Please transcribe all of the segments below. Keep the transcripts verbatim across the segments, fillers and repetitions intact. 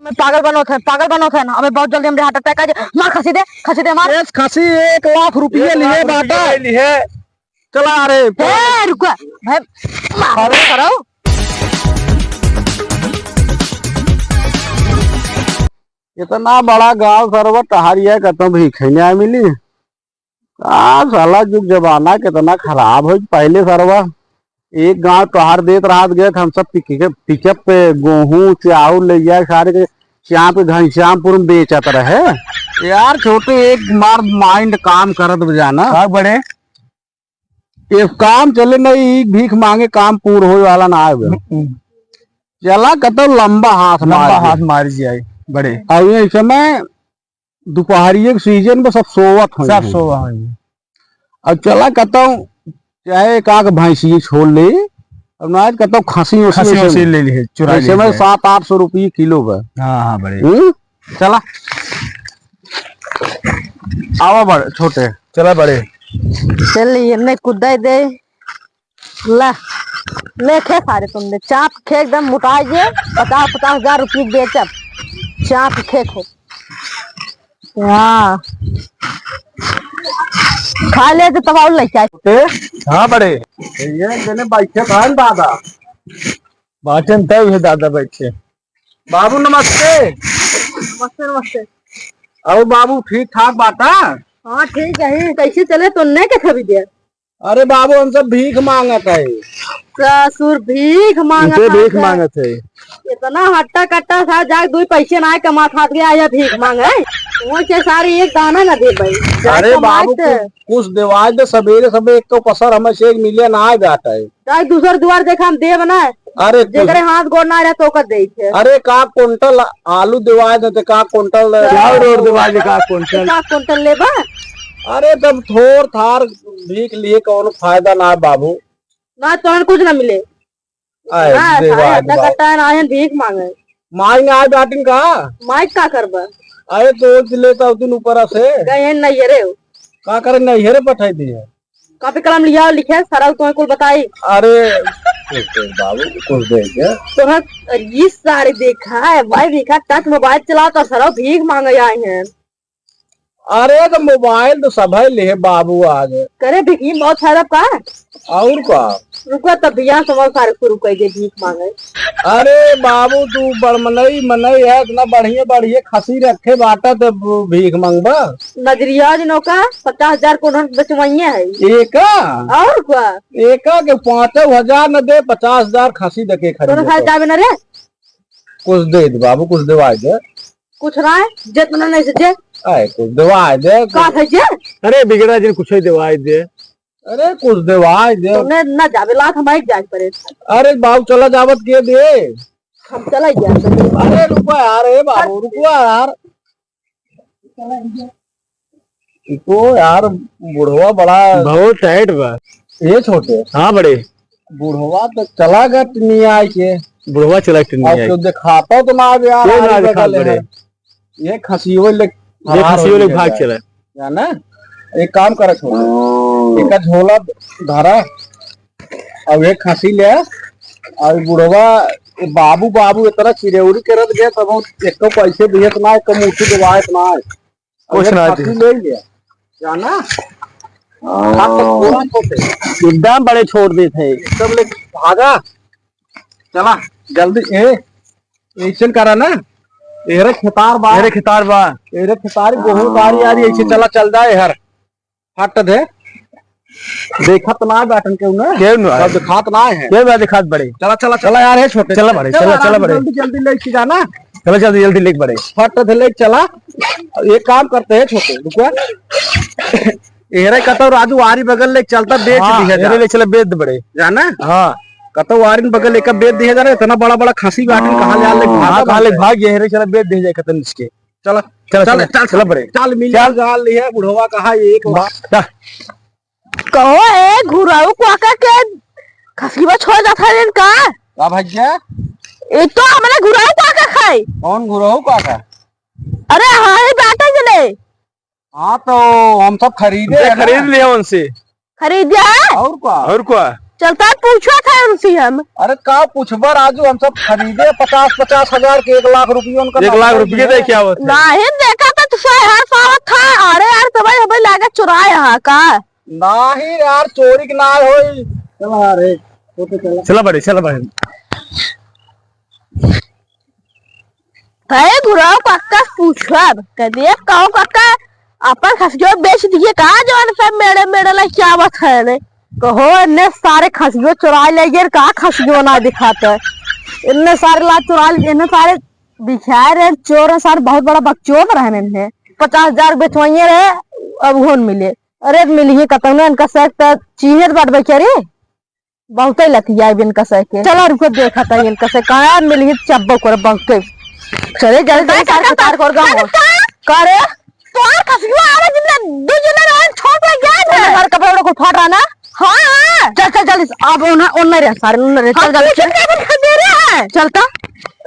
पागल बनोत है, पागल बनोत है ना। अबे बहुत जल्दी हमरे heart attack आ जाए। मार खसी दे, खसी दे, मार। एक खसी एक लाख रुपये एक लिए लाख बाटा। रुपये लिए। चला रे। ए, रुको। भाई, मार अरे। करो। इतना बड़ा गांव सरवा टहरिया कतौ भीख नाहीं मिली। का साला जुग जमाना कितना खराब होइ। पहिले सरवा एक गांव टहर देत रहत गए, हम सब पिक-, पिकअप पे गोहूं, चाउर ले जाए, सारे के चाप के घनश्यामपुर में बेचत रहे। यार छोटे, एक बार mind काम करत बजाना। का बड़े? ये काम चले नहीं, भीख मांगे काम पूर होए वाला ना आवे। हम्म। चला कतौ लंबा हाथ लंबा मार दे। हाथ मार जाए बड़े। और ये समय दोपहरिये के season में सब सोवत होई सब हैं। सोवा होई। अब चला कतौ चाहे एक आध भैंसी छोड़ ले, अब ना कतौ खसी उसी खसी ऐसे उसी में। ले ली है, चुरा ऐसे ली में है। सात आठ सौ रुपये किलो बा। हाँ, हाँ, बड़े। हम्म? चला। आवा बड़े, छोटे। चला बड़े। चल, ये मैं कुदाई दे। ला, ले खे सारे तुमने। चाप खे एकदम मोटा जे, पचास, पचास हजार रुपये बेचब। चाप खे खे। हाँ। खा ले तो तब और ले जाए। ए, हाँ बड़े। ये जने बैठे कहाँ दादा? बाटन तब है दादा बैठे। बाबू नमस्ते। नमस्ते, नमस्ते। और बाबू ठीक ठाक बाटा? हाँ, ठीक है। कैसे चले तो ने के खबी दे? अरे बाबू, हम सब भीख मांगत है। ससुर भीख मांगत इनसे भीख है। मांगत है। इतना हट्टा कट्टा सा जाके दुई पैसे ना कमात हाथ गया या भीख मांगे। वो के सारी एक दाना ना दे भाई। जाए अरे कमाए बाबू, ते। कुछ, कुछ देवाज दे, सबेरे सबेरे एक तो पसर हमें से एक मिलियन आ जाता है। जाए दूसर दुआर देखा हम देब ना। अरे कुछ जेकरे हाथ गोड़ ना रहे तो ओकर देई थे। अरे का कुंटल आलू देवाज दे, का कुंटल चाउर और देवाज दे, का कुंटल? का कुंटल लेबा? अरे तब थोर थार भीख लिए कौनो फायदा ना बाबू। ना, तोहन कुछ ना मिले। आए, ना, देवा, सारे हड्डा देवा। कट्टा है, ना है, भीख मांगे। माई ना आए बाटिन का? माई का करबा? अरे, तो ले तो दिन ऊपर से। गए हैं नैहरे हो। का करे, नैहरे पठाई दिए? कॉपी कलम लिया, लिखे, सारा तुम्हें कुल बताई। अरे, कुछ दे बाबू, कुछ दे दे। तोहर ये सारे देखा है, भाई देखा, टच मोबाइल चलाओ तो सारा भीख मांगे आए हैं। अरे, तो मोबाइल तो सभे लेहे बाबू आज। करे बिकी बहुत फायदा का? और का? रुको, तब बियाह से बहुत सारे शुरू कर दे भीख मांगे। अरे बाबू, तू बड़ मनई, मनई है, इतना बढ़िया, बढ़िया खसी रखे बाटा, तो भीख मांगबा? नजरिया जिनो का पचास हजार को नोट बचवाइए है। एका? और का? एका के पाँचों हजार न दे, पचास हजार खसी दे के खरीदे दोनों साथ तो। जाबे न रे। कुछ दे दे बाबू, कुछ देवाई दे। कुछ ना है, जे तूने नहीं से जे। आए, कुछ देवाई दे। का है जे? अरे, बिगड़ा जिन कुछ ही देवाई दे। अरे, कुछ देवाई दे। तूने ना जावे लात हमारे जाए पड़े। अरे, बाबू, चला जावत के दे। हम चला गया। अरे, रुको यार, ए बाबू, रुको यार। इको यार, बुढ़वा बड़ा बहुत टाइट बा। ये छोटे। हाँ बड़े। बुढ़वा तो चला गया टिनिया के। बुढ़वा चला टिनिया अब तो के। दिखाता तो ना आवे यार, ये ना आरी दिखात बगल बड़े। है। ये खसियो ले ये फरार खसियो हो ले गया भाग है। चला। जाना? एक काम करा छोटे। एक झोला धरा। अब एक खसी ले। अब बुढ़वा बाबू बाबू इतना चिरौरी करत गया तब एको पैसे दिए तो ना, एको मुट्ठी दिवाए तो ना। कुछ अरे ना खांसी दे। ले लिया। जाना? हाँ। हाथ तो पूरा छोटे। एकदम बड़े छोड़ देत है। एकदम ले भागा। चला, जल्दी, ए, ऐसन करा ना। एहरे खेतार बा। एहरे खेतार बा। एहरे खेतार बहुत बारी आ रही, ऐसे चला, चल जाए हर। हट दे। देखत ना बाटन केहू ना। केहू ना। सब दिखात ना है। केहू ना दिखात बड़े। चला, चला, चला यार, हे छोटे। चला बड़े, चला, चला, चला आराम बड़े। जल्दी, जल्दी लेके जाना। चला जल्दी, जल्दी लेके बड़े। फट से लेके चला। एक काम करते हैं छोटे, रुको। एहरे कतौ राजू आरी बगल लेके चलता, बेच हाँ, दिया जा। एहरे ले चला, बेच दे बड़े। जाना? हाँ। कतौ आरी बगल लेके बेच दिया जा रहा, इतना बड़ा बड़ा खसी बाटन, कहाँ ले आले, हाँ, भागा कहाँ ले मत। भाग गए, एहरे चला, बेच दिया जाए, खतम इसके। चला, चला, चल, चला, चल, चला बड़े। चल, मिल चल। जाल लिहे, बुढ़वा कहा एक बा-, चल। कहो, ए घुराऊ काका के खसीबा छोड़ जात हरेन का? का भैया? ए तो हमरे घुराऊ काका खाए। कौन घुराऊ काका? अरे हाँ, ये बाटा जले। हाँ, तो हम सब खरीदे उनसे हैं ना। खरीद लिया उनसे। खरीद लिया है? और का? और का? चलता है, पूछा था उनसे हम। अरे का पूछबा राजू, हम सब खरीदे पचास पचास हजार के, एक लाख रुपये उनका एक लाख रुपये दे के आवत है। नहीं देखा तो तू सौ हर सावत था। अरे यार, तो भाई हमें लागे चुराए हा का? नहीं यार, चोरी के ना होई। चला रे, फोटो चला। चला बड़े, चला बड़े। कहे गुराव काका पूछब, कहे देव कहो काका, अपन खसियो बेच दिए का, जवन सब मेड़े मेड़े लइके आवत है ने। कहो, इन्ने सारे खसियो चुराइ लइ गए, का खसियो ना दिखात है। इन्ने सारे ला चुराइ, इन्ने सारे बिखाए रहे, चोर है सारे, बहुत बड़ा बकचोद रहन इन्हें। पचास हजार बेचवाइए रहे, अब होन मिले। अरे मिलिए कतौ ना, इनका सैक त चीन्हे त बाटबे क्या रे? बहुते लतियाइब इनका सैके। चला रुको देखत है इनका सैक, कहाँ मिलही चब्बो करे बहुते। चले जल्दी जल्दी सारे काका, उतार कर गाँव। काका, का रे? तोहार खसियो आवे जितने दू जने रहे, छोट लग गया है। तोहरे घर कपड़ा वपड़ा कुल फाट रहा ना? हाँ, हाँ। चल, चल, जल्दी से। अब ओन्हा, ओन्हा रे, सारे ओन्हा रे। चल, हम जल्दी तुझे से। क्या बता दे रहे हैं? चल तो।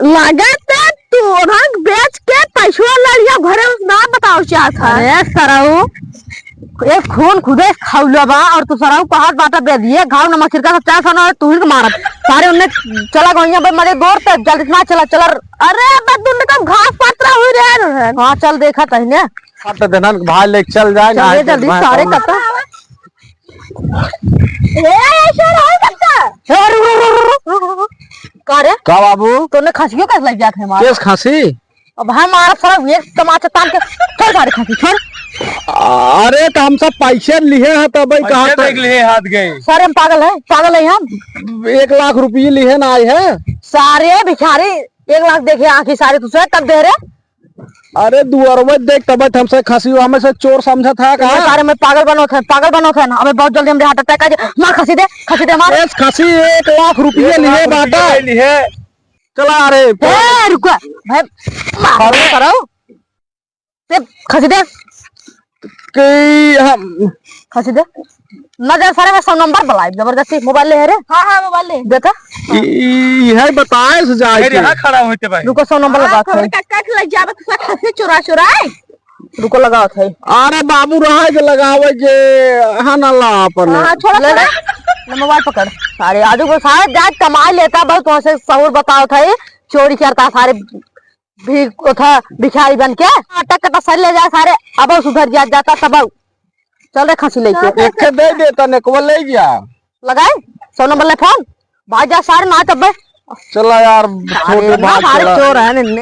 लागत है तू ओन्हा बेच के पैसवा लड़िया घरे उस ना बताओ चाहत है। अरे सरऊ, एक खून खुदे खौला बा और तू सरऊ कहत बाटा दे दिए, घाव नमक छिड़का सब चार सौ ना तू ही के मारत। सारे उन्हें चला गइया बे मजे गोर ते जल्दी से ना चला, चला। अरे बे तू निकल घास पात्रा हुई रहे रहे। हाँ चल देखा तही ने। सब तो देना भाई लेके चल जाए, चल ना ये है तो जल्दी भाई सारे कौन कपड़ा। ए, ऐसे रहो कपड़ा। ए, रुक, रुक, रुक। का रे? का बाबू? तूने खसियो कैसे लग जात है हमारा? केस खांसी? अब हम मारब सारा एक तमाचा तान के, छोड़ सारे खसी, छोड़। अरे, तो हम सब पैसे लिहे हैं, तो भाई पैसे कहाँ देख तक? लिहे हाथ गए। सारे हम पागल हैं, पागल हैं हम। एक लाख रुपये लिहे ना आए हैं। सारे भिखारी एक लाख देखे आँखी सारे तुझसे, तब दे रे। अरे, दुअरवे देख, तब हमसे खसी, हमें से चोर समझत है का? ये सारे में पागल बनोत है, पागल बनोत है ना। अबे बहुत जल्दी हमरे heart attack आ जाए। मार खसी दे, खसी दे, मार। एस खसी एक लाख रुपये एक लाख लिहे रुपये बाटा। लिहे। चला रे। ए, रुको। भाई, मारो अरे। करो। ए, खसी दे। कि हम खसी दे। ना जा सारे में सौ नंबर बुलाए, जबरदस्ती मोबाइल ले है रे। हाँ, हाँ, मोबाइल ले। देता। ई, ई है बताए से जाए अरे, के। यहाँ खड़ा होते भाई। रुको, सौ नंबर हाँ, लगा थोड़ा के। कट, कट लग जावे, तो खसी चुरा, चुरा। रुको, लगावत है। अरे बाबू, रहे के लगावे के, हाँ ना ला अपन। हाँ, छोड़ा, ले छोड़ा। ले। ले मोबाइल पकड़। अरे, आजू को सारे जाए कमाई लेता, बहुत वहाँ से सहूर बतावत है, चोरी करता सारे। भी उठा भिखारी बन के, अटक कटा सर ले जाए सारे, अब सुधर जात जाता तब। चल रे खसी लेके। एक के दे दे, तने को ले जा। लगाए, सौ नंबर ले फोन। भाग जा सारे, ना तब। चला यार, अरे छोटे ना, भाग सारे चला। चोर हैं,